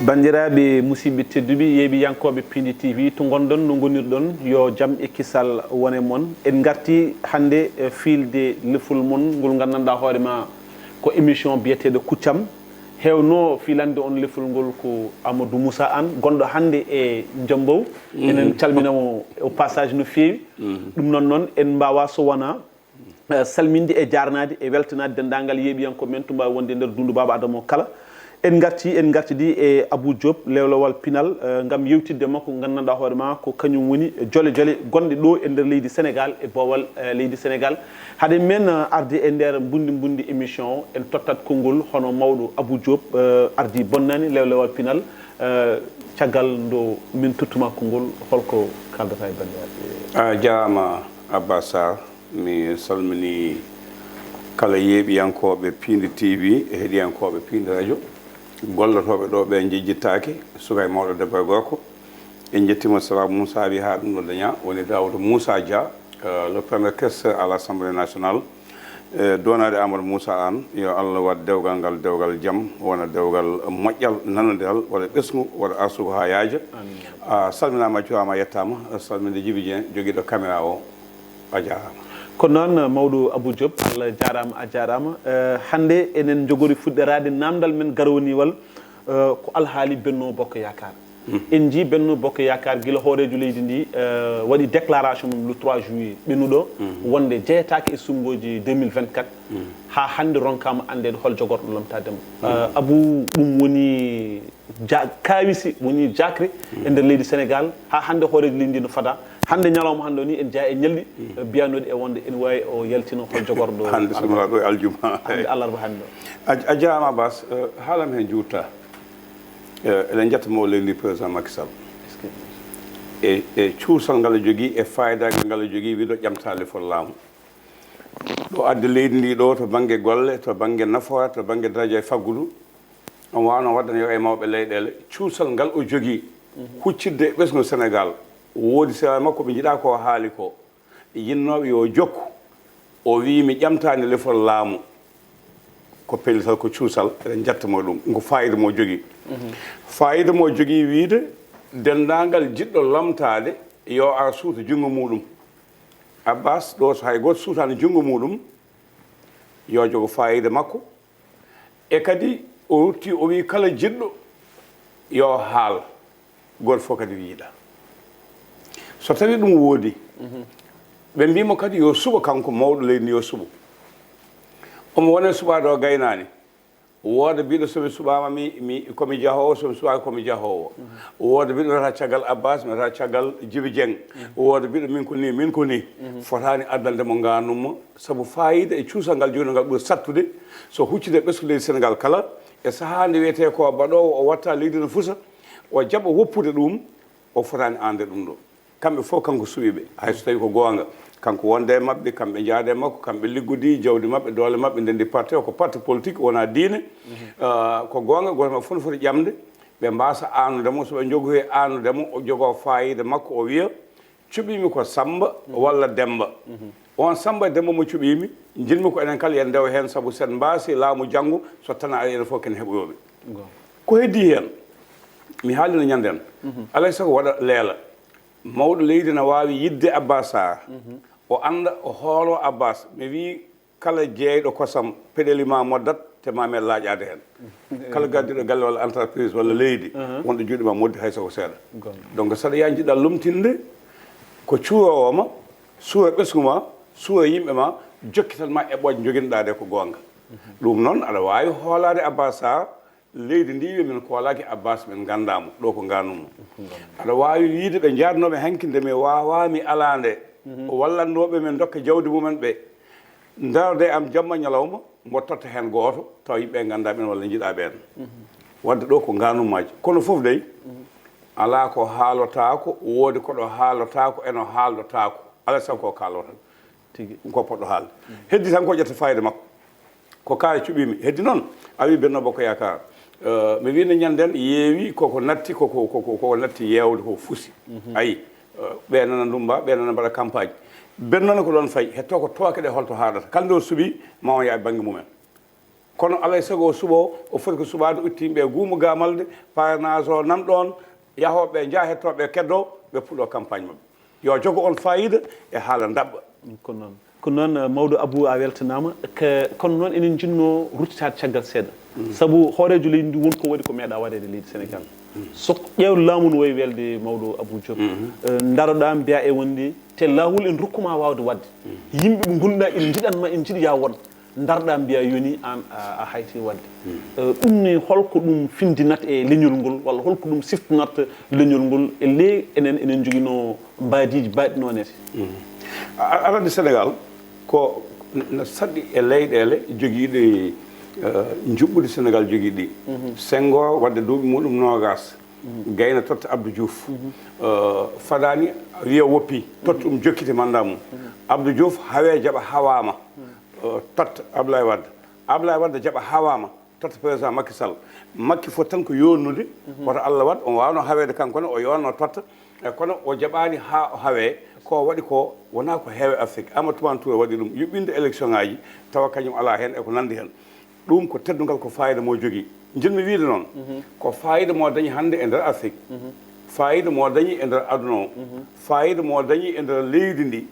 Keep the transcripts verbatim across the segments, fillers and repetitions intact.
Banndiraaɓe musidɓe tedduɓe, yeeɓiyankooɓe Piindi T V, to ngonɗon, no ngonirɗon, yo jam e kisal wone mon. En ngarti hannde e fiilde lefol mon ngol nganndanɗaa hoore ma ko émission biyeteeɗo Kuccam. Heewno fiilande on lefol ngol ko Amadou Moussa Anne, gonɗo hannde e Njombow. Enen calmina mo au passage no feewi. Ɗum noon noon, en mbaawaa so wonaa eh, salminde e jaarnaade e weltanaade denndaangal yeeɓiyankooɓe men to mbaawi wonde e nder dundu Baaba Adama o kala. En ngarti, en ngartidi e Abou Diop, lewlewal pinal, eh, ngam yewtidde makko, nganndanɗaa hoore ma ko kañum woni jole jole gonɗe ɗo e nder leydi Senegal e boowal, eh, leydi Senegal. Hade men, eh, arde e nder mbundi mbundi émission o, en tottat konngol hono mawɗo Abou Diop, eh, ardi bonnani lewlewal pinal, eh, caggal nde min tottuma konngol, holko kaaldata e banndiraaɓe? A jaaraama, Abbas Sarr. Mi salminii kala yeeɓiyankooɓe Piindi T V e heɗiyankooɓe Piindi Radio, gollotooɓe ɗo ɓe njejjittaake, suka e mawɗo, debbo e gorko. En njettiima sababu mum saabi haa ɗum ɗo dañaa, woni Daouda Moussa Dia, eh, le premier questeur à l'Assemblée nationale, eh, doonaade Amadou Moussa Anne, yo Allah waɗ dewgal ngal dewgal jam, wona dewgal moƴƴal, nanondiral, waɗa ɓesngu, waɗa arsugo haa yaaja. A salminaama, a juuraama, a yettaama. Salminde Jibi Dieng, jogiiɗo caméra o. A jaaraama. Ko noon, mawɗo Abou Diop, Allah jaaraama, a jaaraama. Eh, hannde enen njogori fuɗɗoraade naamndal men garwaniwal, eh, ko alhaali Benno Bokk Yaakaar. En njii Benno Bokk Yaakaar gila hooreejo leydi ndi, eh, waɗi déclaration mum le trois juillet ɓennuɗo, wonde jeyetaake e suɓngooji deux mille vingt-quatre, haa hannde ronkaama anndeede hol jogorɗo lomtaade mo. Eh, Abou, ɗum woni ja-, kaawisi, woni jaakre e nder leydi Senegal. Haa hannde hooreejo leydi ndi no fada. Hannde ñalawma hannde o ni en jeyaa e ñalɗi, eh, biyanooɗi e wonde ene waawi o yaltino hol jogorɗo hannde albarba. Subalba e aljuma. Hannde alarba hannde o. A, a jaaraama Abbas, eh, haalam heen juutta. Eh, eɗen njetta mo leydi ndi président Macky Sall. E, e cuusal ngal o jogii, e faayidaagal ngal o jogii, wiɗo ƴamtaali fo laamu. Ɗo addi leydi ndi ɗo to bannge golle, to bannge nafoore, to bannge daraja e faggudu. On waawno waɗde no yo e mawɓe leyɗeele. Cuusal ngal o jogii, huccitde e ɓesngu Senegal. Woodi seeɗa makko ɓe njiɗaa ko haali ko. Yinnooɓe yo jokku. O wii mi ƴamtaani lefol laamu. Ko pellital, ko cuusal, eɗen njetta mo ɗum. Ko faayida mo jogii. Faayida mo jogii wiide denndaangal jiɗɗo lomtaade yo ar suuta junngo muuɗum. Abbas ɗo so hay gooto suutaani junngo muuɗum, yo jogo faayida makko. E kadi o rutti o wii kala jiɗɗo yo haal. Gooto fof kadi yiɗa. So tawii ɗum woodi, ɓe mbii mo kadi yo suɓo, kanko mawɗo leydi ndi yo suɓo. Omo wona suɓaade o gaynaani. Wooda biɗo somi suɓaama mi, mi, komi jahoowo, somi suɓaaka komi jahoowo. Wooda biɗo wiyata caggal Abbas, mi wiyata caggal Jibi Dieng. Wooda biɗo min ko ni, min ko ni. Fotaani addande mo ngaanumma, sabu faayida e cuusal ngal jogino ngal ɓuri sattude. So huccude ɓesngu leydi Senegal kala, e sahaa nde wiyetee ko baɗoowo o watta leydi no fusa, o jaɓa woppude ɗum, o fotaani aande ɗum ɗo. Kamɓe fof kanko suɓiiɓe, hay so tawii ko goonga. Kanko wonde e maɓɓe, kamɓe njaade e makko, kamɓe liggodii, jawdi maɓɓe, doole maɓɓe, ndenndi parti o, ko parti politique, wonaa diine. Ah, ko goonga, gooto maɓɓe fof no foti ƴamde, ɓe mbaasa aanude mo, so ɓe njogoyi aanude mo, o jogoo faayiida makko, o wiya, cuɓiimi ko Sammba walla Demmba. On Sammba e Demmba mo cuɓiimi, njiɗmi ko enen kala yen ndew heen, sabu sen mbaasi laamu janngo, so tana ari enen fof ken heɓoyooɓe. Ko heddii heen, mi haalino ñanden, alay sago waɗa leela. Mawɗo leydi na waawi yiɗde Abbas Sarr, o annda, o hooloo Abbas. Mi wii, kala jeeyɗo kosam, peɗeli ma moddat, te ma met laaƴaade heen. Kala gardiiɗo galle walla entreprise walla leydi, wonɗo juuɗe ma moddi hay so ko seeɗa. Donc, saɗa yaa njiɗɗa lomtinde ko cuuroowo ma, suura ɓesngu ma, suura yimɓe ma, jokkitan ma eɓɓooje njoginɗaa ɗe ko goonga. Ɗum noon, aɗa waawi hoolaade Abbas Sarr, leydi ndi wi min koolaaki Abbas, min nganndaa mo, ɗo ko ngaanum mo. Aɗa waawi wiyde ɓe njaadnooɓe hanki nde mi waawaa mi alaande, o wallannooɓe min ndokka jawdi mumen ɓe. Ndarde am jamma ñalawma, mbo totta heen gooto, tawa yimɓe nganndaa ɓeen walla njiɗaa ɓeen. Wadde ɗo ko ngaanummaaji. Kono fof dey, alaa ko haalotaako, woodi koɗo haalotaako, eno haaldotaako. Alaa sago ko kaaloo tan. Tigi. Ɗum ko poɗɗo haalde. Heddi tan ko ƴetta fayida makko. Ko kaari cuɓiimi. Heddi noon, a wii Benno Bokk Yaakaar. Eh, mi wiino ñanden yeewi koko natti, koko, koko, koko natti yeewde ko fusi. Ayi, eh, ɓe nana ndumba, ɓe nana mbaɗa campagne. Benno ne ko ɗoon fayi, hetto ko tooke ɗe holto haaɗata. Kala nde o suɓi, ma on yaa e bannge mumen. Kono alay sago o suɓoo, o foti ko suɓaade, utti yimɓe e guumu gaamalde, parrainage o nan ɗoon, yahooɓe njaha hettooɓe keddo, ɓe puɗɗoo campagne maɓɓe. Yo jogo on faayiida e haala ndaɓɓa. Ko noon. Ko noon, eh, mawɗo Abou, a weltanaama. Ke- kono noon eɗen njiɗnoo ruttitaade caggal seeɗa. Sabu hooreejo leydi ndi won ko waɗi ko meeɗaa waɗeede e leydi Sénégal. So ƴeew laamu no wayi welde mawɗo Abou Diop. Eh, ndaroɗaa mbiyaa e wonde te laawol en rokku ma waawde waɗde. Yimɓe ɓe ngonduɗaa ene njiɗan ma, ene njiɗi yaa won. Ndaroɗaa mbiyaa yoni aan a, a hayti waɗde. Eh, ɗum ne holko ɗum findinat e leñol ngol walla holko ɗum siftinat leñol ngol e le enen eɗen njoginoo mbaadiiji baɗɗi noon ete? A- Arande Sénégal ko no saɗi e leyɗeele jogiiɗe eh, njuɓɓudi Sénégal jogiiɗi. Senghor waɗde duuɓi muɗum noogas, gayna totta Abdou Diouf. Eh, fadaani wiya woppi, totta ɗum jokkiti mandat mum. Abdou Diouf hawee jaɓa hawaama, eh, totta Ablaye Wade. Ablaye Wade jaɓa hawaama, totta président Macky Sall. Makki foti tan ko yonnude, woto Allah waɗ on waawno haweede kanko ne, o yonno totta. E kono o jaɓaani haa o hawee, ko waɗi ko wonaa ko heewe Afrique. Amadou Toumani Touré waɗi ɗum, yuɓɓinde élection ngaaji, tawa kañum alaa heen e ko nanndi heen. Ɗum ko teddungal, ko faayiida mo jogii. Njiɗmi wiyde noon, ko faayiida mo dañi hannde e nder Afrique, faayiida mo dañi e nder aduna o, faayiida mo dañi e nder leydi ndi.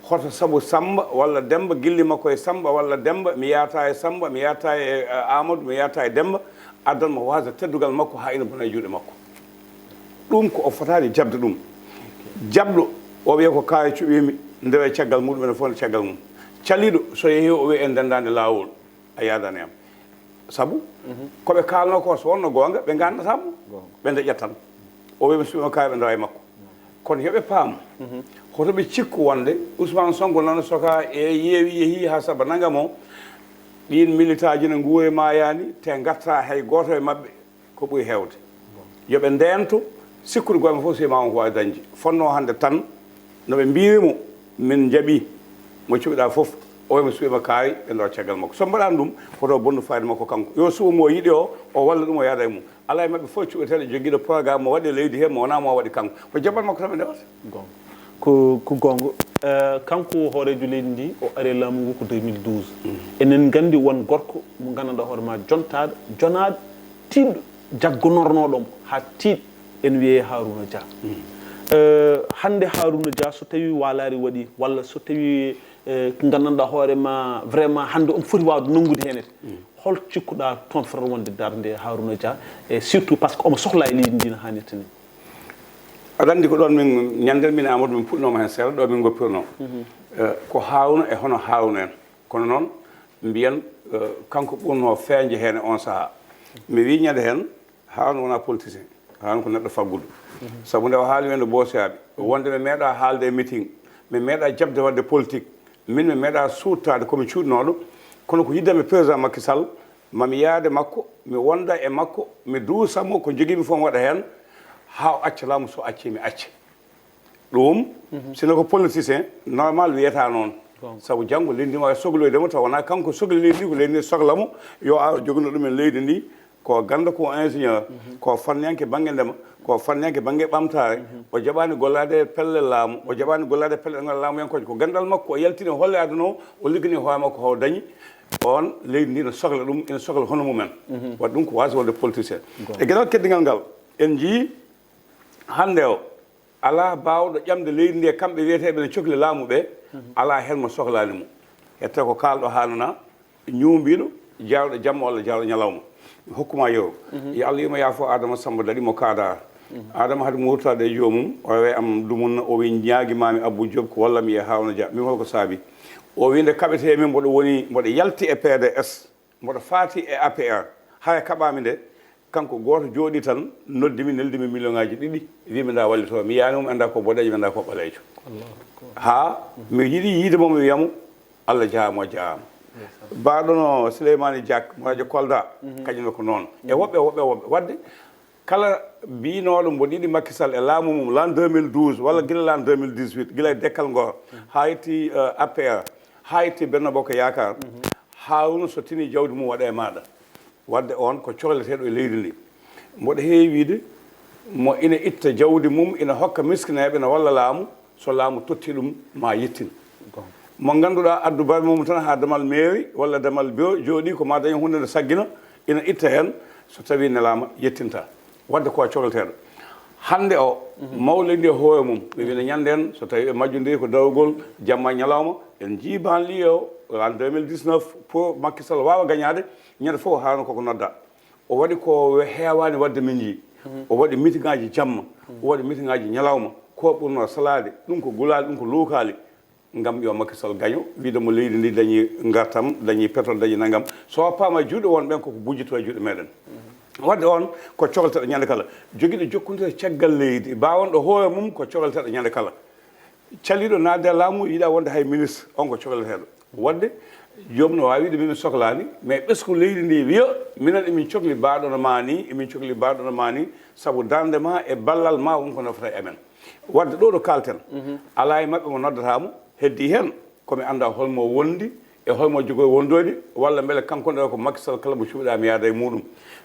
Hoto sabu Sammba walla Demmba, gilli makko e Sammba walla Demmba, mi yahata e Sammba, mi yahata e eh, Amadou, mi yahata e Demmba, addan mo waasde teddungal makko haa ina bona e juuɗe makko. Ɗum ko o fotaani jaɓde ɗum. Jaɓɗo, o wiya ko kaari cuɓiimi, ndewa e caggal muɗum, ene fof nde caggal mum. Caliiɗo, so yehii o wiya en ndenndaani laawol, a yahdani am. Sabu ko ɓe kaalnoo ko so wonno goonga, ɓe ngaanndataa mo, ɓe ndeƴƴat tan. O wiya ɓe suɓima kaari, ɓe ndewa e makko. Kono yo ɓe paam, hoto ɓe cikku wonde Ousmane Sonko nana soka e yeewi, yehii haa saba nanga mo, ɗiin militaaji ne nguuri maayaani, te ngarta hay gooto e maɓɓe, ko ɓuri heewde. Yo ɓe ndeento, sikkude golle fof, si ma won ko waawi dañde. Fotnoo hannde tan, no ɓe mbiiri mo, min njaɓi mo cuɓiɗaa fof, o wiya mo suɓima kaari, ɓe ndewa caggal makko. So mbaɗaani ɗum, hoto bonnu fayda makko kanko. Yo suɓo mo o yiɗi o, o walla ɗum, o yahda e mum. Alaa e maɓɓe fof cuɓeteeɗo jogiiɗo programme mo waɗi e leydi he, mo wonaa mo waɗi kanko. Ko jaɓɓal makko tan ɓe ndewata. Goonga. Ko, ko goonga. Eh, kanko hooreejo leydi ndi, o ari e laamu ngu ko deux mille douze. Enen nganndi won gorko mo nganndanɗaa hoore ma, jontaaɗo, jonaaɗo, tiiɗɗo, jaggonornooɗo mo haa tiiɗ, ene wiyee Harouna Dia. Eh, hannde Harouna Dia, so tawii waalaare waɗii, walla so tawii eh, ko nganndanɗaa hoore ma, vraiment hannde omo foti waawde nanngude heen. Hol cikkuɗaa toon fotata wonde darnde Harouna Dia, e surtout par ce que omo sohlaa e leydi ndi no haanirta ni? Aɗa anndi ko ɗoon min ñande min Amadou min puɗnooma heen seeɗa, ɗo min ngoppirnoo. Eh, ko Harouna e hono Harouna en. Kono noon mbiyen eh, kanko ɓurnoo feeñde heen e oon sahaa. Mi wii ñande heen, Harouna wonaa politicien, Harouna ko neɗɗo faggudu. Sabu nde o haali men no boosiyaaɓe, wonde mi meeɗaa haalde e meeting, mi meeɗaa jaɓde waɗde politique, min mi meeɗaa suuttaade ko mi cuuɗnooɗo, kono ko yiddam e président Macky Sall, ma mi yaade makko, mi wonda e makko, mi duusa mo, ko njogiimi fof mi waɗa heen, haa o acca laamu, so accii mi acca. Ɗum, sino ko politicien, normal wiyata noon. Sabu janngo leydi ndi ma sogloyde mo, taw wonaa kanko sogli leydi ndi, ko leydi ndi sogla mo, yo ar jogino ɗumen leydi ndi. Ko ganndo, ko ingénieur, ko fanniyanke bannge ndema, ko fanniyanke bannge ɓamtaare. O jaɓaani gollaade e pelle laamu, o jaɓaani gollaade e pelle ɗe ngannduɗaa laamuyankooje. Ko ganndal makko, o yaltini, o holli aduna o, o liggani hoore makko, o dañi. On leydi ndi no sogla ɗum, ina sogla hono mumen. Waɗi ɗum ko waasde wonde politicien. E geɗal keddingal ngal, en njii hannde o, alaa baawɗo ƴamde leydi ndi e kamɓe wiyeteeɓe ne cokli laamu ɓe, alaa heen mo sohlaani mo. Hette ko kaalɗo haanana, ñuumbiiɗo, jaawɗo jamma walla jaawɗo ñalawma. Mi hokkuma yeru. Yo Allah yurmo yaafo Adama Samba Daɗi mo kaada. Adama hade mo wurtaade e joomum, o rewe am dumunna, o wi ñaagimaami Abou Diop ko wallam e Harouna Dia. Min holko saabi? O wi nde kaɓetee min mboɗo woni, mboɗo yalti e P D S, mboɗo faati e A P R. Hara kaɓaami nde, kanko gooto jooɗii tan, noddi mi, neldi mi million ngaaji ɗiɗi, wi mi nda wallitoo. Mi yaani mo, mi anndaa ko boɗeejo, mi anndaa ko ɓaleejo. Haa mi yiɗi yiide mo, mi wiya mo, Allah jaaraama, o jaaraama. Baaɗo no Souleymane Diack mo radio Kolda, kañum ne ko noon. E woɓɓe, woɓɓe, woɓɓe. Waɗde kala biynooɗo mboɗo yiɗi Macky Sall e laamu mum, l'an deux mille douze walla gila l'an deux mille dix-huit, gila e dekkal ngoo, haa yetti eh, A P R, haa yetti Benno Bokk Yaakaar, Harouna so tini jawdi mum waɗa e maaɗa. Waɗde oon ko cohleteeɗo e leydi ndi. Mboɗo heewi wiyde mo ina itta jawdi mum, ina hokka miskineeɓe, ina walla laamu, so laamu tottii ɗum ma yettin. Mo ngannduɗaa addu barme mum tan haa damal meeri walla damal bureau jooɗii ko ma daña huunde nde saggina, ina itta heen so tawii nelaama yettinta. Waɗde ko cokleteeɗo. Hannde o, mawle ndi e hoore mum, ɓe wina ñande en, so tawii ɓe majjondiri ko dawrugol jamma e ñalawma, en njii banlieue o, en deux mille dix-neuf, pour Macky Sall waawa gañaade, ñande fof haano koko nodda. O waɗi ko heewaani waɗde min njii. O waɗi mitiŋaaji jamma, o waɗi mitiŋaaji ñalawma, ko ɓurnoo salaade, ɗum ko gulaali, ɗum ko luukaali. Ngam yo Macky Sall gaño, wiide mo leydi ndi dañi ngartam, dañi pétrole, dañi nangam. So wappaama e juuɗe won ɓen, koko bujjito e juuɗe meɗen. Waɗde on ko cokleteɗo ñande kala. Jogiiɗo jokkondiral caggal leydi, baawanɗo hoore mum ko cokleteɗo ñande kala. Caliiɗo naatde e laamu yiɗa wonde hay ministre, on ko cokleteeɗo. Waɗde joom no waawi wiide min mi soklaani, mais ɓesngu leydi ndi wiya, minen emin cokli baaɗo no ma ni, emin cokli baaɗo no ma ni, sabu darnde ma e ballal ma won ko nafata e amen. Waɗde ɗo ɗo kalten, alaa e maɓɓe mo noddata mo, heddi heen, ko mi annda holmo wondi e holmo jogoy wondoyde, walla mbele kanko nde ko Macky Sall kala mo cuɓiɗa mi yaada e muɗum.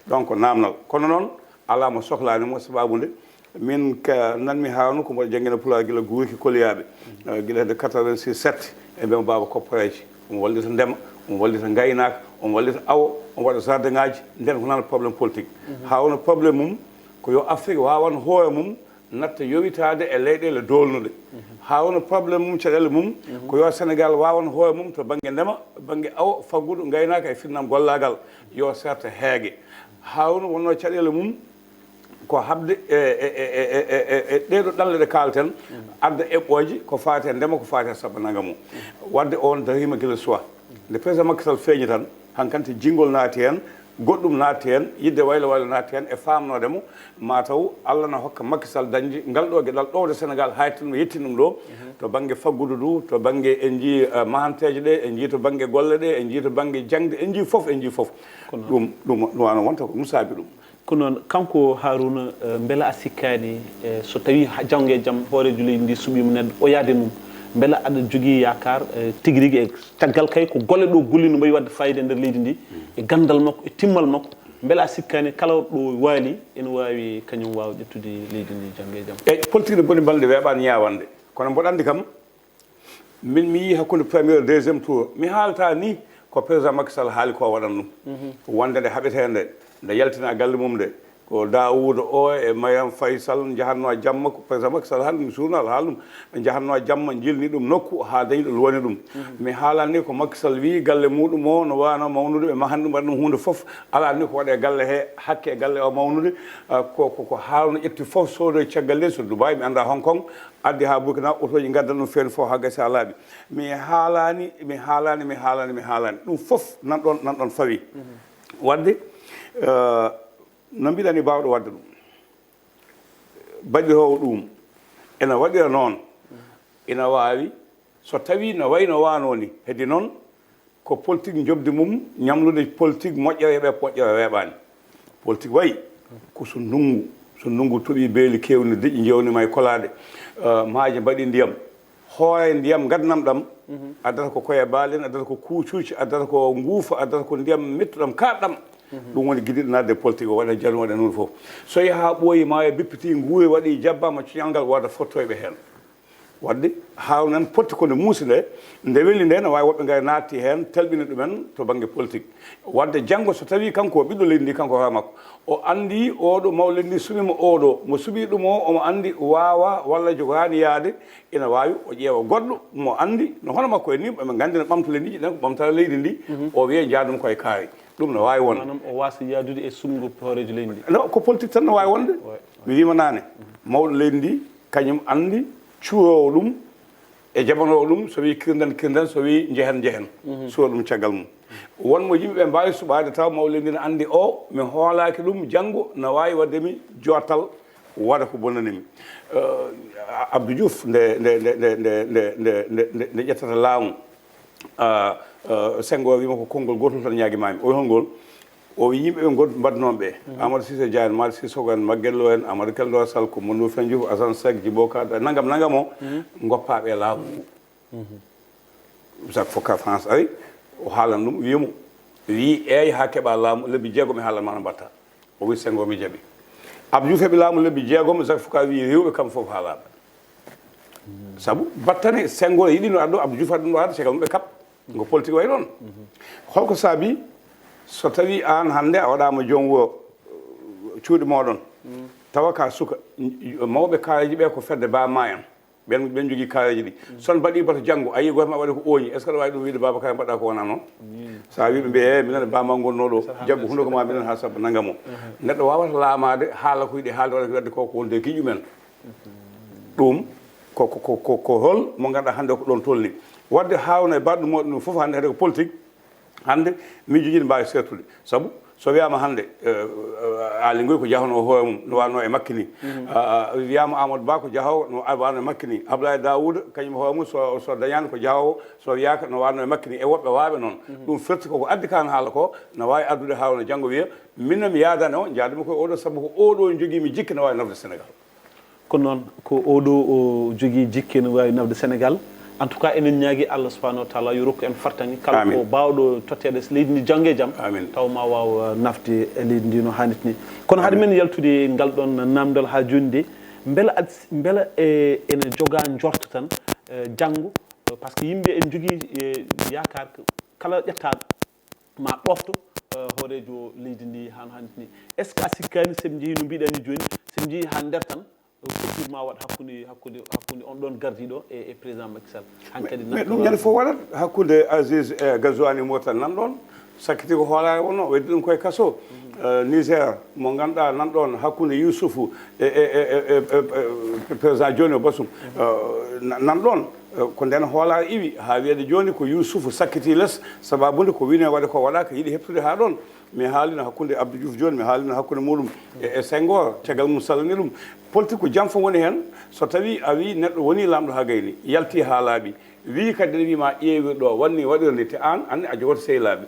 Donc ko namnal. Kono noon, alaa mo soklaani mo, sababu nde min ka, nan mi haawno ko mboɗo janngina Pulaar gila guurki koliyaaɓe. Eh, gila hedde quatre-vingt-six sept, e mbiyamo baaba kopporeeje. Omo wallita ndema, omo wallita ngaynaaka, omo wallita awo, omo waɗa jardin ŋaaji, nden ko nana problème politique. Haawno problème mum ko yo Afrique waawan hoore mum, natta yowitaade e leyɗeele doolnuɗe. Haawno problème mum, caɗeele mum, ko yo Sénégal waawan hoore mum to bannge ndema, bannge awo, faggudu, ngaynaaka e finnam gollaagal, yo serte heege. Haawno wonno caɗeele mum ko haɓde e, e, e, e, e, e ɗeeɗo ɗalle ɗe kaalten, adda eɓɓooje ko faati e ndema, ko faati e saɓɓa nanga mum. Waɗde on dariima gila suwa. Nde président Macky Sall feeñi tan, hankanti jingol naati heen, goɗɗum naati heen, yidde waylo waylo naati heen e faamnoode mo, mataw Allah na hokka Macky Sall dañde ngal ɗo geɗal ɗowde Sénégal, haytin ɗum, yettin ɗum ɗo, to bannge faggudu ndu, to bannge en njii, eh, mahanteeje ɗe, en njii to bannge golle ɗe, en njii to bannge jaŋde, en njii fof, en njii fof. Ɗum, ɗum, ɗum wano wonta ko ɗum saabi ɗum. Ko noon, kanko Harouna, eh, mbela a sikkaani, eh, so tawii ha-, janngo e jam hooreejo leydi ndi suɓiima neɗɗo o yaade mum, mbela aɗa jogii yaakaar, eh, tigi rigi e caggal kay ko golle ɗo golli no mbayi waɗde fayida e nder leydi ndi, e ganndal makko, e timmal makko, mbela a sikkaani kala ɗo waali ene waawi kañum waawa ƴettude leydi ndi janngo e jam? Eyi, politique ne boni balɗe weeɓaani ñaawande. Kono mboɗo anndi kam, min mi yii hakkunde premier e deuxième tour, mi haalta ni ko président Macky Sall haali ko waɗan ɗum. Wonde nde haɓetee nde, nde yaltina galle mum nde, ko Daouda o e Marième Faye Sall njahatno jamma, ko président Macky Sall haali ɗum, journal haali ɗum, ɓe njahatno jamma, njilni ɗum nokku haa dañi ɗo luwani ɗum. Mi haalani ko Macky Sall wii galle muɗum o no waano mawnude, ɓe mahani ɗum, waɗi ɗum huunde fof. Alaa ni ko waɗe galle he, hakke e galle o mawnude, ah, ko, ko, ko Harouna ƴetti fof soodoy caggal leydi, so Dubai, mi annda Hong Kong, addi haa Burkina, otooji ngaddan ɗum feere fof haa gasi haa laaɓi. Mi haalaani, mi haalaani, mi haalaani, mi haalaani. Ɗum fof nan ɗoon, nan ɗoon fawi. Waɗde, eh, no mbiɗani baawɗo waɗde ɗum. Baɗiroowo ɗum ena waɗira noon, ina waawi, so tawii no wayi no waanoo ni, heddi noon, ko politique njoɓdi mum, ñamlude politique moƴƴere yoɓe, moƴƴere weeɓaani. Politique wayi ko so ndunngu, so ndunngu toɓii beeli keewni, deƴƴi njeewni ma e kolaaɗe, eh, maaje mbaɗi ndiyam, hoore ndiyam ngadnam ɗam, addata ko koye baali en, addata ko kuucuuci, addata ko nguufa, addata ko ndiyam mettuɗam kaaɗɗam. Ɗum woni gidiiɗo naatde e politique o, waɗa jano, waɗa noon fof. So yaha ɓooyi ma e bippiti nguuri, waɗi jabbaama cuñal ngal, wooda fottoyɓe heen. Waɗde, Harouna en potti ko nde muusi nde, nde weli nde, ne waawi woɓɓe ngari naatti heen, talɓini ɗumen to bannge politique. Waɗde, janngo so tawii kanko o ɓiɗɗo leydi ndi, kanko hoore makko, o anndi oɗo mawɗo leydi ndi suɓiima oɗo, mo suɓii ɗum o, omo anndi waawa walla jogaani yaade, ina waawi o ƴeewa goɗɗo mo anndi, no hono makko en ni, ɓe nganndi no ɓamta leydi ndi, ko ɓamtata leydi ndi, o wiya njaadum koye kaari. Ɗum no waawi wonde. Maanaam o waasa yaadude e suɓngol hooreejo leydi ndi. No, ko politique tan no waawi wonde. Ouais, ouais. Mi wiima naane, mawɗo leydi ndi, kañum anndi cuuroowo ɗum, e jaɓanoowo ɗum, so wii kirden, kirden, so wii njehen, njehen. Suwa ɗum caggal mum. Won mo yimɓe ɓe mbaawi suɓaade taw mawɗo leydi ndi ne anndi o, mi hoolaaki ɗum, janngo na waawi waɗde mi joottal, waɗa ko bonani mi. Eh, Abdou Diouf, nde, nde, nde ƴettata laamu, ah, ah, Senghor wiima ko konngol gootol tan ñaagi maami. O wi hol ngol? O wi yimɓe ɓe ngod-, mbaɗnooɓe ɓe. Amadou Cissé Dia en, Malick Cissokho en, Maguette Lo en, Amadou Keldo Sall, Coumba Ndoffène Diouf, Assane Seck, Djibo Ka, nangam, nangam o, ngoppaaɓe e laamu ngu. Jacques Foccart France ari, o haalan ɗum, wiya mo, wi eey haa keɓa laamu, lebbi jeegom mi haalan ma no mbatta. O wi Senghor mi jaɓi. Abdou Diouf heɓi laamu lebbi jeegom, Jacques Foccart wi rewɓe kam fof haalaaɓe. Sabu battane Senghor yiɗino addo Abdou Diouf addo ɗo addo caggal mum ɓe kaɓ ngo politique way ɗon. Holko saabi so tawi an hannde a waɗama joom wo cuuɗi moɗon, tawa ka suka, mawɓe kareji ɓe ko fedde ba ma en, ɓen ɓen jogii kareji ɗi. Son baɗi bato janngo a yi goto ma waɗi ko ooñi, est ce que aɗa wawi ɗum wiide Babacar mbaɗa ko wona noon? Sa wi ɓe mbiye e minen bama gonnoɗo jaggu hunduko ma minen ha sabba nanga mo. Neɗɗo wawata laamade haala ko yiɗi haalde waɗa ko wadde ko ko wonde giƴu men. Ɗum ko ko ko ko ko hol mo ganduɗa hannde ko ɗon tolni. Wadde hawna e baɗɗo moɗon ɗum fof hannde hade ko politique. Hannde min jogii mbawi sertude sabu so wiyama hannde Aly Ngouille ko jahono hoore mum no wanno e makki ni. Wiyama Amadou Ba ko jahowo no wanno e makki ni. Abdoulaye Daouda kañum hoore mum so so dañani ko jahowo so wiyaka no wanno e makki ni e woɓɓe waɓe noon. Ɗum firti koko addi kan haala ko na wawi addude hawna janngo wiya minen mi yaadani o jaadumi koye oɗo sabu ko oɗo jogimi jikke no wawi nafde Sénégal. Ko noon ko oɗo o jogii jikke no waawi nafde Sénégal. En tout cas enen ñaagi Allah subahanahu wa taala yo rokku en fartaŋŋe kala ko baawɗo totteede leydi ndi janngo e jam taw ma waaw nafde e leydi ndi no haanirta ni. Kono hade men yaltude ngal ɗoon naamndal haa jooni nde mbela mbela ene jogaa njorto tan janngo, par ce que yimɓe ene njogii yaakaar kala ƴettaaɗo ma ɗofto hooreejo leydi ndi hano hannirta ni. Est ce que a sikkaani so ɓe njehii no mbiɗa ni jooni so ɓe njehii haa nder tan rupture ma waɗ hakkunde hakkunde hakkunde on ɗon gardiɗo e e président Macky Sall? Hankadi mais ɗum ñande fof waɗat hakkunde Aziz e Gazouani mo tan nan ɗon sakkiti ko hoolaare wonno weddi ɗum koye kaso. Niger mo ganduɗa nan ɗon hakkunde Youssoufou e e e président Johnny Bassum nan ɗon. Ko nden hoolaare iwi haa wiyede jooni ko Youssoufou sakkiti les sababude ko wine waɗa ko waɗaka yiɗi heptude haa ɗon. Mi haalino hakkunde Abdou Diouf jooni mi haalino hakkunde muɗum e e Senghor caggal mum sallani ɗum. Politique ko jam fof woni heen. So tawi a wi neɗɗo woni lamɗo haa gayni yalti haa laaɓi wi kadi ne wima ƴeewir ɗo wanni waɗir ni te an anne a jogoto sehlaaɓe.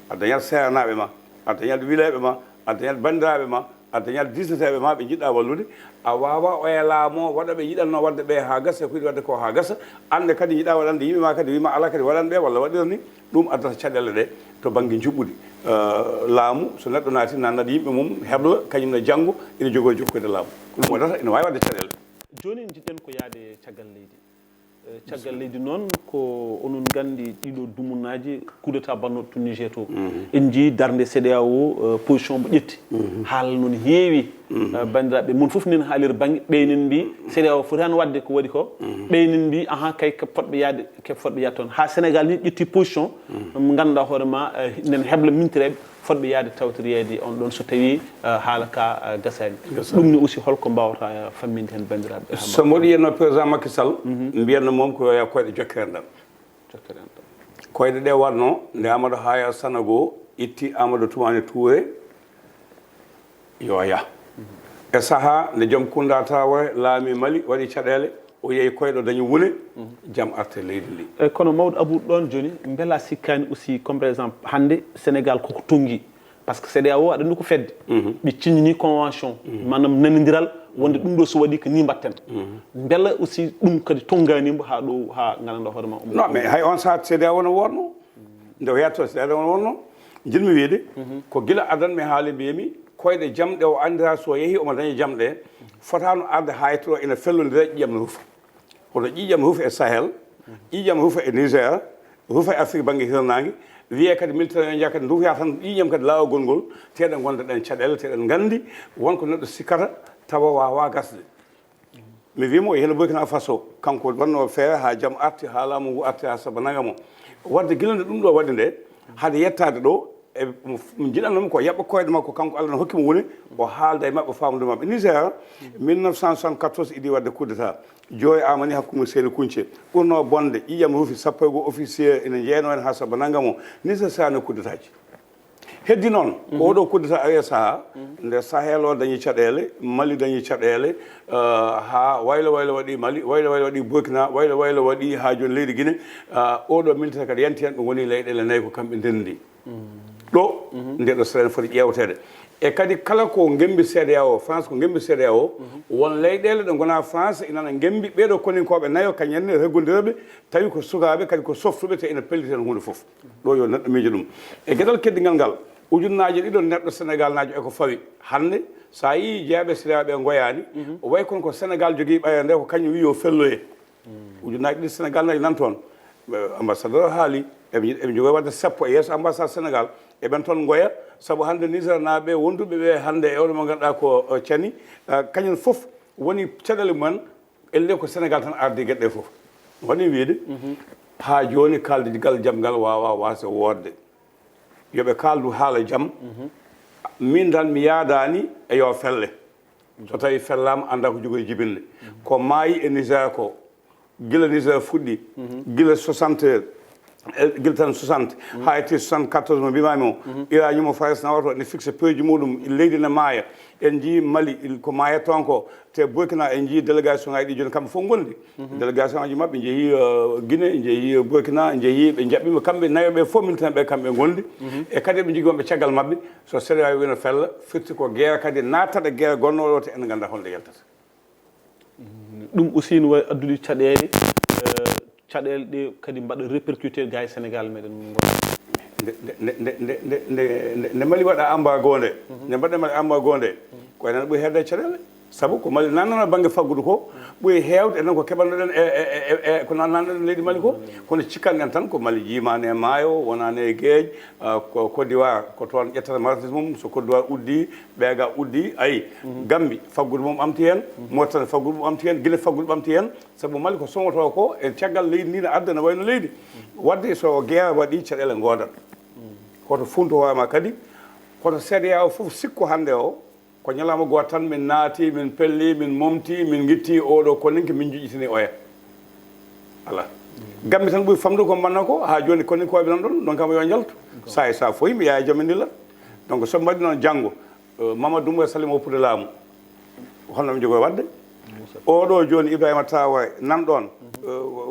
A dañat seeranaɓe ma, a dañat wileɓe ma, a dañat bandiraɓe ma, a dañat diisneteɓe ma ɓe jiɗɗa wallude. A wawa oya laamo waɗa ɓe yiɗanno wadde ɓe ha gasa ko yiɗi wadde ko ha gasa. Anne kadi jiɗa waɗande yimɓe ma kadi wima ala kadi waɗan ɓe walla waɗir ni. Ɗum addata caɗele ɗe to banggue juɓɓudi. Laamu so neɗɗo naati nannat yimɓe mum hebla kañum ne janngo ina jogoo jokkoyde laamu. Ko ɗum waɗata ina wawi wadde caɗele. Joni jiɗɗen ko yaade caggal leydi. Caggal leydi noon ko onon nganndi ɗiɗo dumunnaaji coup d'état batnooɗo to Niger to. En njii darnde CEDEAO position mo ƴetti. Haala noon heewi. Banndiraaɓe mon fof nen haalira bannge ɓeynen mbi CEDEAO foti han waɗde ko waɗi ko. Ɓeynen mbi ahan kay ko fotɓe yaade ke fotɓe yaade toon haa Sénégal ni ƴetti position. Mo ngannduɗaa hoore ma nen hebla mintireeɓe fotɓe yaade tawtoreede on ɗon so tawii haala ka gasaani. Ɗum ne aussi holko mbaawata famminde heen banndiraaɓe? So mboɗo yiyatno président Macky Sall mbiyatno moom ko yo koyɗe jokkere enɗam. Koyɗe ɗe watno nde Amadou Haya Sanogo itti Amadou Toumani Touré yo yah. E saha nde joom Kounda Traoré laami Mali waɗi caɗeele o yehi koyɗo dañi wune jam arte leydi ndi. Eyyi kono mawɗo Abou ɗon joni mbela sikkani aussi comme par exemple hande Sénégal koko tongui par ce que CEDEAO aɗa andi ko fedde ɓe cignini convention manam nanodiral wonde ɗum ɗo so waɗi ko ni mbatten mbela aussi ɗum kadi tonganimo ha ɗo ha gandanɗa hoore ma non mais hay on sahat CEDEAO no wonno nde o yetto CEDEAO no wonno jinmi wiide ko gila adan mi haali mbiyami koyɗe jamɗe o andira so yeehi omo daña jamɗe fotano arde ha yettoɗo ina fellodira ƴiƴam no rufa. Hono ƴiiƴam rufa e Sahel, ƴiiƴam rufa e Niger, rufa e Afrique bannge hirnaange, wiyee kadi militaire yo njaha kadi ndufoya tan ƴiiƴam kadi laawol ngol, teeɗen ngonda ɗeen caɗeele, teeɗen nganndi won ko neɗɗo sikkata tawa waawaa gasde. Mi wiima o yehno Burkina Faso, kanko wonnoo feere haa jam arti, haa laamu ngu arti haa saba nanga mo. Wadde gila nde ɗum ɗo waɗi nde, hade yettaade ɗo, e jiɗannomi ko yaɓɓa koyɗe makko kanko Allah no hokkimo woni o haalda e maɓɓe famde maɓɓe Niger mille neuf cent soixante-quatorze idi wadde coup d'état joyi amani hakkunde seeni kunce ɓurno bonde ƴiƴam rufi sappo e goo officier ene jeyno en ha saba nanga mo Niger sano coup d'état ji heddi noon ko oɗo coup d'état ari e saaha nde sahel o dañi caɗele mali dañi caɗele ha waylo waylo waɗi mali waylo waylo waɗi burkina waylo waylo waɗi ha joni leydi guine oɗo militaire kadi yanti hen ɗum woni leyɗele nayyi ko kamɓe ndendi ɗo nde ɗo seren foti ƴeewteede e kadi kala ko ngembi CEDEAO France ko ngembi CEDEAO won leyɗeele ɗe ngona France inana ngembi ɓeeɗo koninkooɓe nayo kañenne reggondirɓe tawi ko sukaaɓe kadi ko softuɓe te ina pelliti heen huunde fof ɗo yo neɗɗo miijo ɗum e geɗal keddigal ngal ujunnaaje ɗiɗo neɗɗo Sénégal naajo eko fawi hannde so a yii jeeyaɓe CEDEAO ɓe ngoyaani way kono ko Sénégal jogii ɓayre nde ko kañum wi yo felloye Ujunnaji ɗiɗi Sénégal naji nan toon. Ambassadeur haali, eɓe eɓe jogoy wadde sappo e yeeso ambassade Sénégal. Eɓen toon ngoya, sabu hannde Niger naaɓe wonduɓe ɓe hannde e oɗo mo ngannduɗaa ko cani, kañum fof woni caɗeele mumen. Elle ko Sénégal tan ardi geɗe ɗe fof. Waɗi wiide, haa jooni kaldigal jam ngal waawa waasde woodde. Yo ɓe kaaldu haala jam. Min tan mi yaadaani e yo felle. So tawi fellaama, annda ko jogoy jibinde. Ko maayi e Niger ko, gila Niger fuɗɗi, gila soixante, gila tan soixante, haa e soixante-quatorze mo mbimaami o, uranium o Farayse nawata o, ne fixe prix ji muɗum, leydi ne maaya. En njii Mali, ko maaya toon ko, te Burkina en njii délégation ngaji ɗi jooni kamɓe fof ngondi. Délégation ngaji maɓɓe njehi Guinée, njehi Burkina, njehi ɓe njaɓɓima kamɓe nayo ɓe fof, militant ɓe kamɓe ngondi. E kadi eɓe njogii wonɓe caggal maɓɓe. So seeɗa wawi wino fella, firti ko guerre kadi nattata guerre gonnoɗo o, te en ganda holnde yaltata. Ɗum aussi no wawi addude caɗele. Caɗele ɗe kadi mbaɗa répercuté ga e Sénégal meɗen gonɗo. Nde mali waɗa embargo nde, nde mbaɗa mali embargo nde, ko enen ɓuri hedde caɗele. Sabu ko mali nannano bangge faggudu ko ɓuri hewde enen ko keɓannoɗen e ko nannanoɗen leydi mali ko. Kono cikkanɗen tan ko mali jimani e maayo, wonani e geej. Ko Côte d'Ivoire ko toon ƴettata martis mum, so Côte d'Ivoire uddi, ɓeega uddi, ayi. Gambi faggudu mum ɓamti hen, Mauritanie faggudu mum ɓamti hen, Guinée faggudu ɓamti hen. Sabu mali ko somoto ko e caggal leydi ndi ne adda ne wayno leydi. Wadde so guerre waɗi caɗele godat. Koto funto hoore ma kadi, koto C D A O fof sikku hannde o, ko ñalawma gooto tan min naati, min pelli, min momti, min gitti oɗo koninke, min juƴƴitini oya. Ala. Gambi tan ɓuri famde ko mbanno ko, haa jooni koninkoɓe nan ɗon, ɗon kam yo njaltu. Sa e sa foyi mi yaha jomi ndilla. Donc so mbaɗi noon janngo, Mamadou Doumbouya salima woppude laamu. Holno mi jogo wadde? Oɗo jooni Ibrahima Traoré nan ɗon,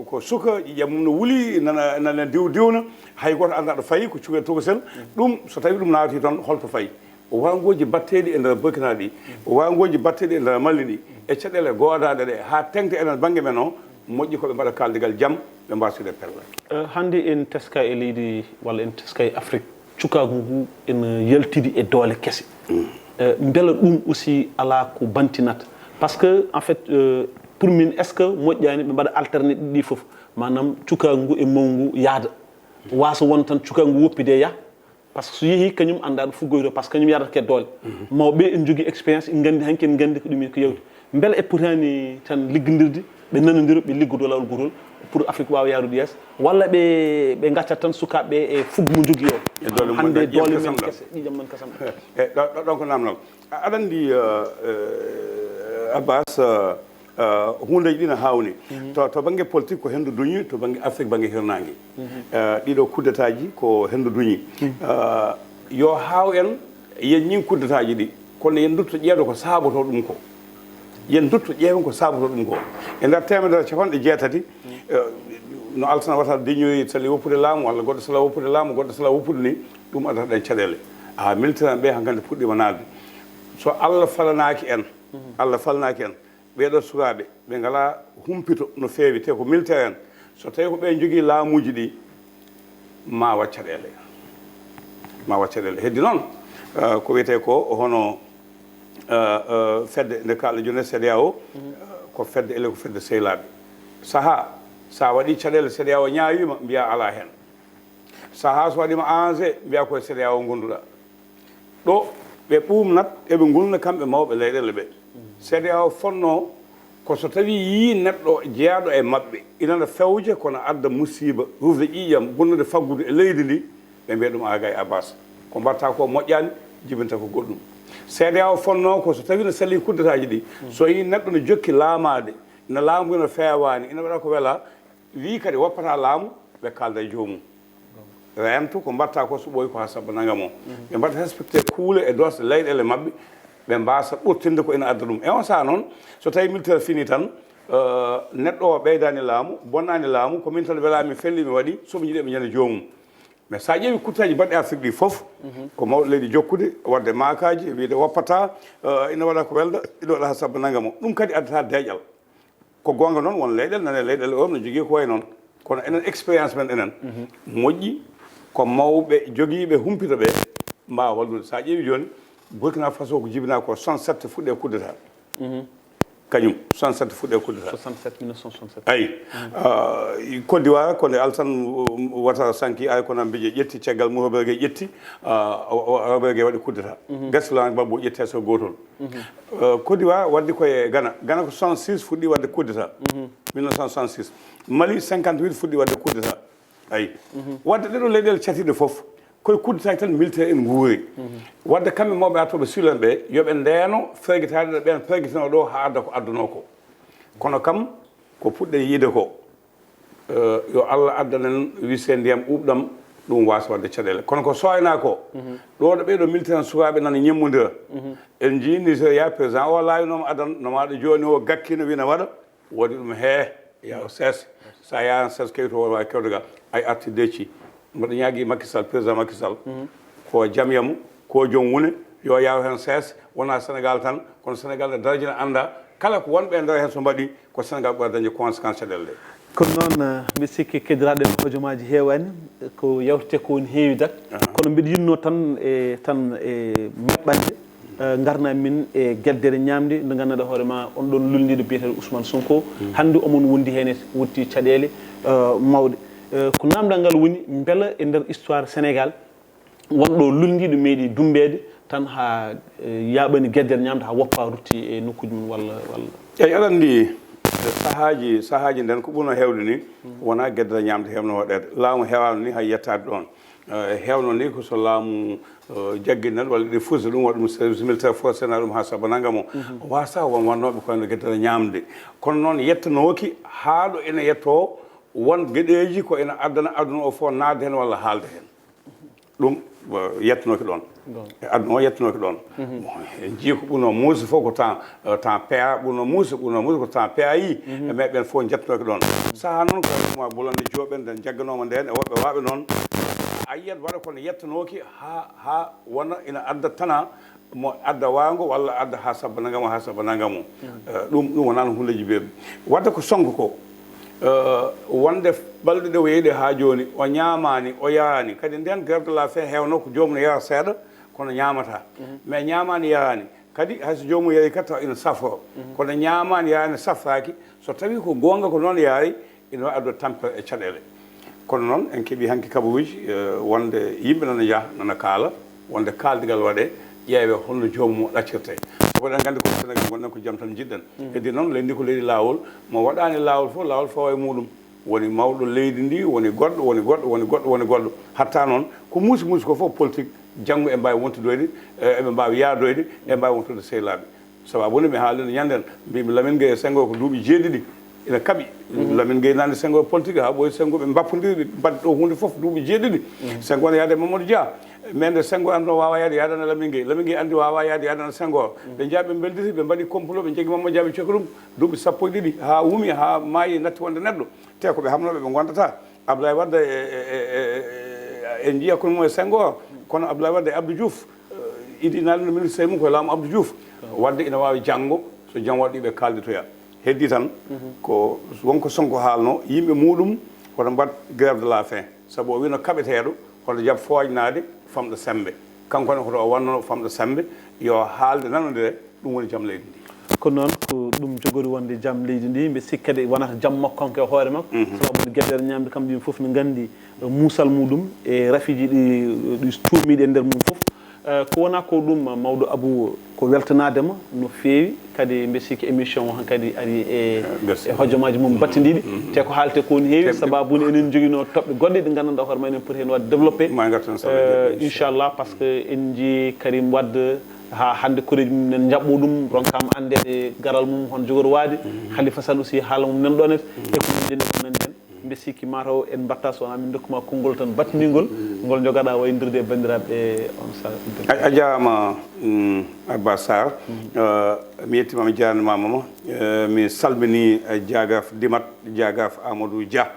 ko suka, ƴiƴam mum no wuli, nana diw diwna. Hay goto anda ɗo fayi, ko cukalel tokosel. Ɗum so tawi ɗum naati toon, holto fayi? O wawa ngoji batteɗi e nder Burkina ɗi, o wawa ngoji batteɗi e nder Mali ɗi, e caɗele godaɗe ɗe, ha tengte enen banggue men o. Moƴƴi ko ɓe mbaɗa kaldigal jam, ɓe mbasude pella. Hande en teska e leydi walla en teska e Afrique, cukagu ngu ene yaltidi e doole kese. Beela ɗum aussi ala ko bantinata? Parce que en fait, pour min, est ce que moƴƴani ɓe mbaɗa alterne ɗiɗi fof? Manam cukagu ngu e mawngu yaada, wasa won tan cukagu ngu woppide yaha. Par ce que so yeehi kañum annda ɗo fuggoyto, par ce que kañum yadata ke doole. Mawɓe ɓe ene jogii expérience, ene nganndi hanki, ene nganndi ko ɗum ko yawti. Mbele e potani tan liggondirde, ɓe nanondira, ɓe liggodoo laawol gootol pour Afrique waawa yaarude yeeso? Walla ɓe ɓe ngaccat tan sukaaɓe ɓe e fuggo mo jogii o? Hannde doole men kese, ƴiiƴam men kasam. Ɗon ko namnal. Aɗa anndi, Abbas, hundeji ɗi ne hawni. To to bangge politique ko hendu duñi, to bangge Afrique bangge hirnange. Ɗiɗo coup d'état ji ko hendu duñi. Yo haw en, yen ñing coup d'état ji ɗi, kono yen dutto ƴeedo ko saboto ɗum ko. Yen dutto ƴeewen ko saboto ɗum ko. E nder temedere capanɗe jeetati, no Alsana Watara diñoyi sali woppude laamu, walla goɗɗo sala woppude laamu, goɗɗo sala woppude ni, ɗum addata ɗen caɗele. A militaire ɓe hankadi puɗɗima naatde. So Allah falanaaki en, Allah falanaaki en, ɓeeɗo sukaaɓe ɓe ngalaa humpito no feewi, te ko militaire en, so tawi ko ɓe njogii laamuuji ɗi, ma waɗ caɗeele. Ma waɗ caɗeele. Heddi noon, ko wiyetee ko hono fedde nde kaalɗe jooni, C D A O, ko fedde ele ko fedde sehlaaɓe. Sahaa, so a waɗii caɗeele, C D A O ñaawiima, mbiyaa alaa heen. Sahaa so waɗiima arrangé, mbiyaa ko e C D A O ngonduɗaa. Ɗo ɓe ɓuumnat, eɓe ngulna kamɓe mawɓe leyɗeele ɓe. C D A O fonnoo ko so tawii yii neɗɗo jeyaaɗo e maɓɓe ina na fewja, kono adda musiiba, rufde ƴiiƴam, bonnude faggudu e leydi ndi, ɓe mbiya ɗum, "Aa gay Abbas, ko mbaɗtaa ko moƴƴaani, jibinta ko goɗɗum." C D A O fonnoo ko so tawii no salii kuddetaaji ɗi, so yii neɗɗo no jokki laamaade, ina laamu ina feewaani, ina waɗa ko welaa, wii kadi woppataa laamu, ɓe kaalda e joomum. Reento ko mbaɗtaa ko, so ɓooyi ko haa sabba nanga mo. Ɓe mbaɗa respecté kuule e doosɗe leyɗeele maɓɓe, ɓe mbaasa ɓurtinde ko ina adda ɗum. E on saha noon, so tawi militaire fini tan, neɗɗo o ɓeydaani laamu, bonnaani laamu, ko min tan welaa, mi felli, mi waɗi, so ɓe njiɗi ɓe njana joomum. Mais so a ƴeewi kuttaji baɗɗi Afrique ɗi fof, ko mawɗo leydi jokkude, waɗde maakaaji, wiide woppataa, ina waɗa ko welda, ina waɗa haa sabba nanga mo. Ɗum kadi addata deeƴal. Ko goonga noon, won leyɗeele, nane leyɗeele Europe no jogii ko wayi noon. Kono enen, expérience men enen, moƴƴi ko mawɓe jogiiɓe humpito ɓe mbaawa wallude. So a ƴeewi jooni, Burkina Faso ko jibinaa ko soixante-sept fuɗɗe coup d'état. Kañum, soixante-sept fuɗɗe coup d'état. soixante-sept, mille neuf cent soixante-sept. Ayi. Ah, Côte d'Ivoire, ko nde Alassane Ouattara sanki, ay kono Mbiye ƴetti, caggal mum Robergue ƴetti, ah, o- o- Robergue waɗi coup d'état. Gasi Laurent Gbagbo ƴetti hay so gootol. Ah, Côte d'Ivoire waddi koye Ghana. Ghana ko soixante-six fuɗɗi wadde coup d'état. Mille neuf cent soixante-six. Mali cinquante-huit fuɗɗi wadde coup d'état. Ayi. Wadde ɗeɗo leyɗeele catiɗe fof, koye coup d'état tan militaire en nguuri. Wadde kamɓe mawɓe artoɓe suulen ɓe, yoɓe ndeeno fergitaade ɗo ɓeen pergitino ɗo haa adda ko adduno ko. Kono kam, ko puɗɗen yiide ko, eh, yo Allah addan en wise ndiyam ɓuuɓɗam, ɗum waasa wadde caɗeele. Kono ko sooynaa ko, ɗo ɗo ɓeeɗo militaire en sukaaɓe nana ñemmondira. En njii Nigeria, président o laawinooma adan, no maaɗo jooni o gakkino wina waɗa, woodi ɗum hee, yaa o sees. So a yahan sees kewto o waawi kewde ga, ay arti decci. Mboɗo ñaagi Macky Sall, président Macky Sall, ko jamyamo, ko joom wune, yo yaaw heen sees, wonaa Sénégal tan, kono Sénégal ne daraja ne annda, kala ko wonɓe e nder heen so mbaɗi, ko Sénégal ɓura dañde conséquence caɗeele ɗe. Kono noon, eh, mbiɗa sikki keddiraaɗo en hojomaaji heewaani, ko yawtete ko woni heewi dak. Kono mbiɗa yinnoo tan e tan e meɓɓande, eh, ngarnaa min e geddere ñaamde nde nganndanɗaa hoore ma on ɗoon lulndiiɗo biyeteeɗo Ousmane Sonko. Hannde omon wondi heen e wotti caɗeele, eh, mawɗe. Eh, ko naamndal ngal woni mbela e nder histoire Sénégal wonɗo lulndiiɗo meeɗi dummbeede tan haa, eh, yaaɓani geddere ñaamde haa woppa rutti e nokkuuji mum walla walla. Eyi, aɗa anndi, sahaaji sahaaji nden ko ɓurno heewde ni wonaa geddere ñaamde heewno waɗeede. Laamu heewaano ni hay yettaade ɗoon. Eh, heewno ni ko so laamu, eh, jaggi nen walla ɗi fuusa ɗum waɗa ɗum service militaire forcé na ɗum haa sabba nanga mo. Waasa won wannooɓe koye no geddere ñaamde. Kono noon yettanooki haa ɗo ene yettoo won geɗeeji ko ene addana aduna o fof naatde heen walla haalde heen. Ɗum, eh, yettanooki ɗoon. E aduna o yettanooki ɗoon. Bon, en njii ko ɓurno muusi fof ko temps, eh, temps P A, ɓurno muusi, ɓurno muusi ko temps P A I. E mais ɓeen fof njettanooki ɗoon. Sahaa noon ko ma Bolande Jooɓen, nden jagganooma ndeen, e woɓɓe waaɓe noon. A yiyat waɗa kono yettanooki haa, haa wona ina adda tana mo adda waango walla adda haa sabba nangam, haa sabba nangam. Eh, ɗum, ɗum wonaa hundeeji beeɓi. Wadde ko Sonko ko, eh, wonde balɗe ɗe o yeeɗi haa jooni, o ñaamaani, o yaraani. Kadi ndeen grève de la faim heewno ko joomum yara seeɗa, kono ñaamataa. Mais ñaamaani, yaraani. Kadi hay so joomum yari kadi tawa ina safroo. Kono ñaamaani, yaraani, safraaki. So tawii ko goonga ko noon yaari, ina waawi addude tampere e caɗeele. Kono noon, en keɓii hanki kabaruuji, eh, wonde yimɓe nana njaha, nana kaala, wonde kaaldigal waɗee, ƴeewee holno joomum o ɗaccirtee. Sabu eɗen nganndi ko Senegaal ngonɗen ko jam tan njiɗɗen. Heddi noon, leydi ndi ko leydi laawol, mo waɗaani laawol fof, laawol fawa e muuɗum. Woni mawɗo leydi ndi, woni goɗɗo, woni goɗɗo, woni goɗɗo, woni goɗɗo. Hatta noon, ko muusi muusi ko fof politique, janngo e mbaawi wontudoyde, eh, eɓe mbaawi yaadoyde, e mbaawi wontude sehilaaɓe. Sababu nde mi haalino ñannden, mbiimi Lamine Gueye e Senghor ko duuɓi jeeɗiɗi ina kaɓi. Lamine Gueye nani Senghor politique, haa ɓooyi Senghor ɓe mbappondiri, ɓe mbaɗi ɗo huunde fof duuɓi jeeɗiɗi. Senghor ne yaade Mamadou Dia. Mais nde Senghor anno waawa yaade, yaadana Lamine Gueye. Lamine Gueye anndi waawa yaade, yaadana Senghor. Ɓe njaha ɓe mbelditi, ɓe mbaɗi complot, ɓe njogii Mamadou Dia, ɓe cokki ɗum. Duuɓi sappo e ɗiɗi, haa wumi, haa maayi, natti wonde neɗɗo. Te ko ɓe hamnooɓe ɓe ngondata. Abdoulaye Wade e, e, e, e, e, en njiya kono mum e Senghor, kono Abdoulaye Wade e Abdou Diouf, eh, idi nalino ministre mum ko e laamu Abdou Diouf. Wadde ina waawi janngo, so jam waɗi ɓe kaalditoya. Heddi tan, ko wonko Sonko haalno, yimɓe muuɗum hoto mbaɗ grève de la faim. Sabu o wino kaɓeteeɗo, hoto jaɓ fooƴnaade famɗa semmbe. Kanko ne hoto o wanno famɗa semmbe, yo haalde nanondire, ɗum woni jam leydi ndi. Ko noon, ko ɗum jogori wonde jam leydi ndi. Mbe sikki kadi wonata jam makko kanko e hoore makko. Sababu nde geddere ñaamde kam ɗin fof ne nganndi, eh, muusal muɗum e rafiiji ɗi, ɗi cuumiiɗi e nder mum fof. Eh, ko wona ko ɗum, mawɗo Abou, ko weltanaade ma no feewi, kadi mbe sikki émission o hankadi ari e, e hojomaaji mum battindiiɗi. Te ko haalte ko woni heewi, sababu ne enen njoginoo toɓɓe goɗɗe ɗe nganndanɗaa hoore ma enen poti heen waɗde développé. Ma ngartan sabu inchallah, par ce que en njii Karim Wade, haa hannde koreeji mum nen njaɓɓo ɗum, ronkaama anndeede garal mum hono jogori waade. Khalifa Sall aussi haala mum nen ɗoon e ko nanndi en. Mbe sikki mataw en mbatta so wonaa min ndokkuma konngol tan battiningol, ngol njogaɗa waynodirde e banndiraaɓe on sa. A jaaraama, mm, Abba Sarr. Eh, mi yettiima, mi jaarnimaama ma. Eh, mi salmini, eh, Jagaf Dimat, Jagaf Amadou Dia.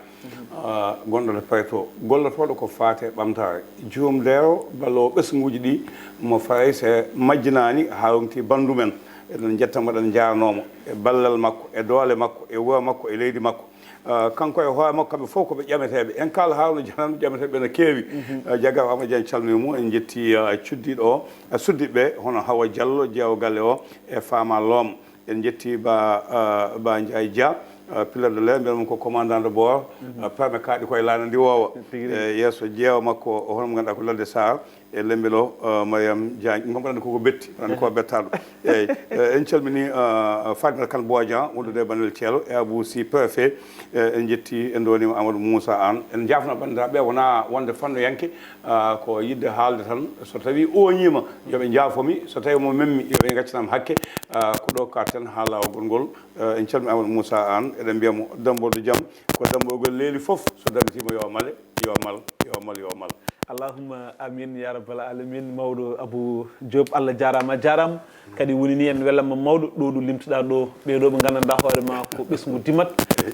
Ah, gonɗo to Paris to, gollotooɗo ko faati e ɓamtaare. Joom deero balloowo ɓesnguuji ɗi, mo Farayse majjinaani haa roŋti banndum en. Eɗen njetta mo, eɗen njaarnoo mo e ballal makko, e doole makko, e wuro makko, e leydi makko. Ah, kanko e hoore makko, kamɓe fof ko ɓe ƴameteeɓe. En kaala Haruna Dia tan, ƴameteeɓe ene keewi. Ah, Jagaf Amadou Dia, en calminii mo, en njetti, ah, cuddiiɗo o, ah, suddiiɓe ɓe, hono Hawa Diallo, jeewo galle o, e Fama Loom. En njetti ba, ah, ba Ndiaye Dia, ah, pilote de l'air, mbiyatmi ko commandant de bord, ah, perme kaaɗi koye laana ndiwoowa. Tigi rigi. E yeeso jeewa makko, o hono mo ngannduɗaa ko Lalde Sarr, e Lembelo, ah, Mariam Diagne, ngam mbaɗani koko betti, wonani ko bettaaɗo. Eyyi, eh, en calmini, ah, Fatimata Kane Bodian, wondude e Banel Thiel, e Abou Sy préfet, eh, en njetti, en ndonima Amadou Moussa Anne. En njaafno banndiraaɓe, wona wonde fannoyanke, ah, ko yidde haalde tan, so tawi ooñiima, yo ɓe njaafo mi, so tawi mo memmi, yo ɓe ngaccanam hakke, ah, ko ɗo kaarten haa laawol ngol. Eh, en calmi Amadou Moussa Anne, eɗen mbiya mo dammborde jam, ko dammbugol leeli fof, so dammitima yo male, yo mal, yo mal, yo mal. Allahumma amin ya rabbal alamin. Mawɗo Abou Diop, Allah jaaraama, a jaaraama. Kadi woni ni en welamma mawɗo, ɗo ɗo limtuɗa ɗo, ɓeeɗo ɓe nganndanɗaa hoore ma ko ɓesngu Dimat,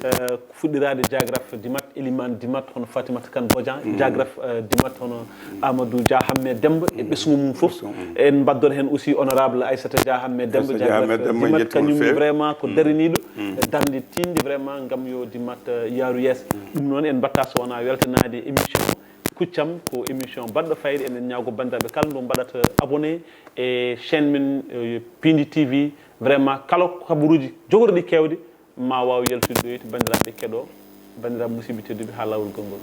eh, fuɗɗiraade Diagraf Dimat, Eliman Dimat, hono Fatimata Kane Bodian, Diagraf, eh, Dimat, hono Amadou Dia Hamme Demba, e ɓesngu mum fof. En mbaddor heen aussi honorable Aissata Dia Hamme Demba, Aissata Dia Hamme Diagraf Demba, Dimat, kañum vraiment ko dariniiɗo, e darnde tiiɗnde vraiment ngam yo Dimat, eh, yaaru yeeso. Ɗum noon en mbaɗta so wonaa weltanaade émission Kuccam, ko émission baɗɗo fayida, eɗen ñaago banndiraaɓe kala nde mbaɗata abonné e chaîne men, eh, Pindi T V, vraiment kala kabaruuji jogoriɗi keewde ma waaw yaltude ɗo to banndiraaɓe keɗo, banndiraaɓe musidɓe tedduɓe haa laawol ngol.